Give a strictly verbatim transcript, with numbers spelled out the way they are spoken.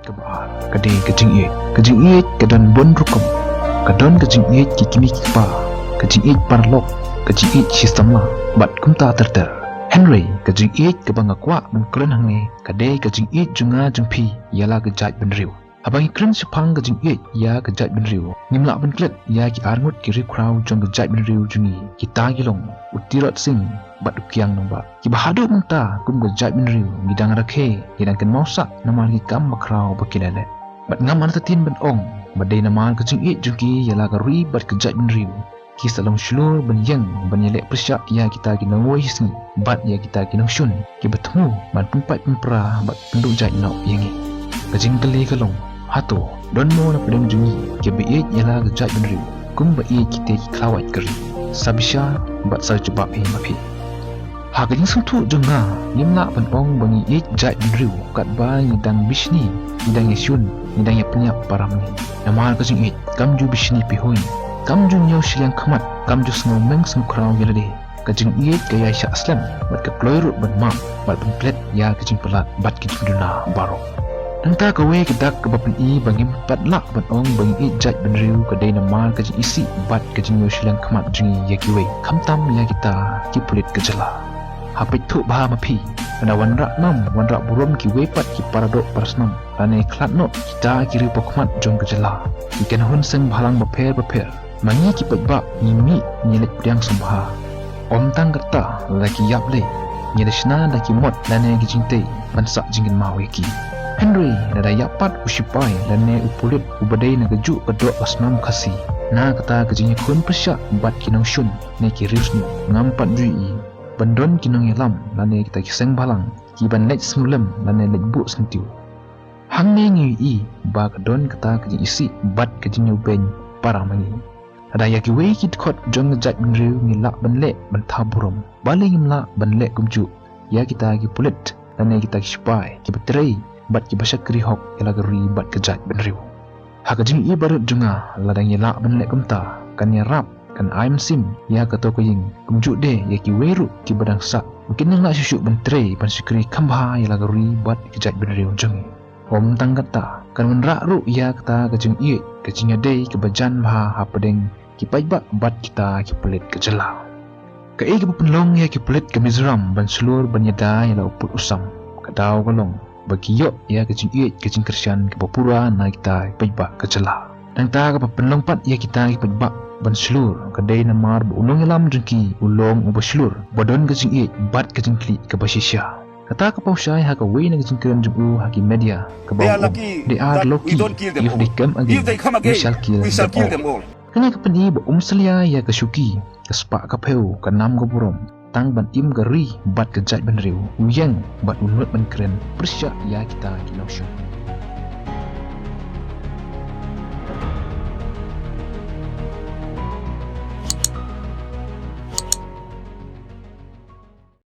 Kaba ar ka dei ka jingïeit. Ka jingïeit ka don bun rukom. Ka don ka jingïeit ki kmie ki kpa, ka jingïeit paralok, ka jingïeit shi samla, bad kumta ter ter. Hynrei ka jingïeit kaba nga kwah ban kren hangne ka dei ka jingïeit jong nga jong phi ïa la ka jaitbynriew. Haba ngi kren shaphang ka jingïeit ïa ka jaitbynriew, ngim lah ban klet ïa ki arngut ki riewkhraw jong ka jaitbynriew jong ngi, kita ki long u Tirot Sing bad u Kiang Nangbah. Kiba haduh mynta kum ka jaitbynriew ngi dang rakhe, ngi dang kynmaw sah namar ki kam bakhraw ba ki la leh. Bad ngam artatien ban ong ba dei namar ka jingïeit jong ki ïa la ka ri bad ka jaitbynriew, ki sa long shlur ban ïeng ban ïaleh pyrshah ïa kita ki nongwei shisngi bad ïa kita ki nongshun kiba thmu ban pynpait pynpra bad pynduh jait noh ïa ngi. Ka jingkylli ka long, hato don mo na pdeng jong ngi kiba ïeit ïa la ka jaitbynriew kumba ïeit kita ki khlawait ka ri? Sa bishar bad sa jubab hi ma phi. Ha ka jingsngewthuh jong nga, ngim lah ban ong ba ngi ïeit jaitbynriew katba ngi dang bishni, ngi dang ïashun, ngi dang ïapynïap para ma ngi. Namar ka jingïeit kam ju bishni pyrhuh, kam ju ñiew shiliang khmat, kam ju sngew meng sngew khraw ïa lade. Ka jingïeit ka ïaishah slem bad ka kloi ruh ban map bad ban klet ïa ka jingpalat bad ka jingduna baroh. Nangta kawei ka dak kaba pyni ba ngim pat lah ban ong ba ngi ïeit jaitbynriew ka dei namar ka jingisih bad ka jingñiew shiliang khmat jong ngi ïa kiwei, khamtam ïa kita ki pulit ka jylla. Ha peit thuh bha ma phi, lada wanrah nam wanrah burom kiwei pat ki paradoh parasnam lane khlad noh kita ki riew pakhmat jong ka jylla, ki kynhun seng bhalang bapher bapher, ma ngi ki paidbah ngi mih ngi leit pdiang sngewbha. Ym tang katta, lada ki ïap lei, ngi la shna da ki mot lane ki jingtei ban sah jingkynmaw ïa ki. Hynrei lada ïap pat u shipai lane u pulit uba dei na kajuh ka doh ka snam Khasi, na kata ka jingïakhun pyrshah bad ki nongshun ne ki riewsniew, ngam pat ju ïohi ban don ki nongïalam lane kita ki seng bhalang ki ban leit sngewlem lane leit buh syntiew. Hangne ngi ïohi ba ka don kata ka jingisih bad ka jingñiewbeiñ para ma ngi. Lada ïa kiwei ki dkhot jong ka jaitbynriew ngi lah ban leh ban thaw burom, balei ngim lah ban leh kumjuh ïa kita ki pulit lane kita ki shipai kiba trei bad kiba shakri hok ïa la ka ri bad ka jaitbynriew? Ha ka jingïohi barit jong nga, lada ngi lah ban leh kumta, kan ïarap, kan ai mynsiem ïa kato ka ïing, kumjuh de ïa kiwei ruh kiba dang sah, ba kin nang lah shuh shuh ban trei ban shakri kham bha ïa la ka ri bad ka jaitbynriew jong ngi. Ym tang katta, kan wanrah ruh ïa kata ka jingïeit, ka jingïadei kaba jan bha hapdeng ki paidbah bad kita ki pulit ka jylla. Kaei kaba pynlong ïa ki pulit ka Mizoram ban shlur ban ïada ïa la u pud u sam? Ka daw ka long ba ki ïoh ïa ka jingïeit ka jingkyrshan kaba pura na kita ki paidbah ka jylla. Nangta kaba pynlong pat ïa kita ki paidbah ban shlur ka dei namar ba u nongïalam jong ki u long uba shlur, ba don ka jingïeit bad ka jingkhlaiñ kaba shisha. Kata ka paw shai ha kawei na ka jingkren jong u ha ki media, kaba u ong, "They are lucky. If they come again, we shall kill them all." Kane ka pyni ba um salia ïa ka shuki, ka spah ka phew, ka nam ka burom, tang ban im ka ri bad ka jaitbynriew, u ïeng bad u nud ban kren pyrshah ïa kita ki nongshun.